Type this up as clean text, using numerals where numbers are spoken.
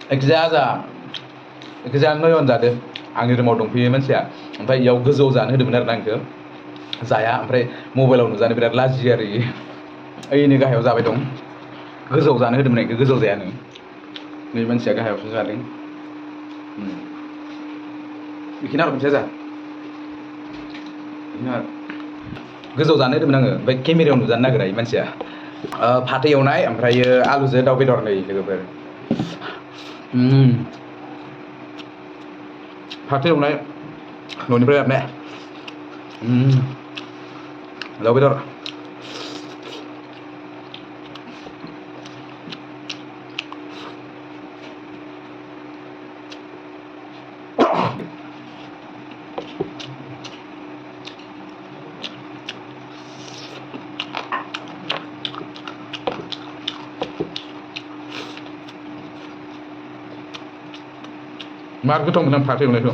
जायखिजाया नयन जादो आंनि रुमाव दंफैयो मानसिया ओमफ्राय इयाव गोजौआव जानो होदोंमोन आरोना आंखौ जाया ओमफ्राय मबाइलाव नुजानो बिराद लाजियो आरो इयो ओइनै गाहायाव जाबाय दं गोजौआव जानो होदोंमोन आंखौ गोजौआव जायानो नै मानसिया गाहायावसो जादों बेखिनि आरो मोनसेया जा गोजौआव जानो होदोंमोन आङो ओमफ्राय केमेरायाव नुजानो नागिरा इ मानसिया फाथो एवनाय ओमफ्रायो आलुजों दाउ बेदर नै लोगोफोर फाथो एवनाय न'निफ्राय लाबोनाय दाउ बेदर मार गोथाव मोनो आं फाथो एवनायखौ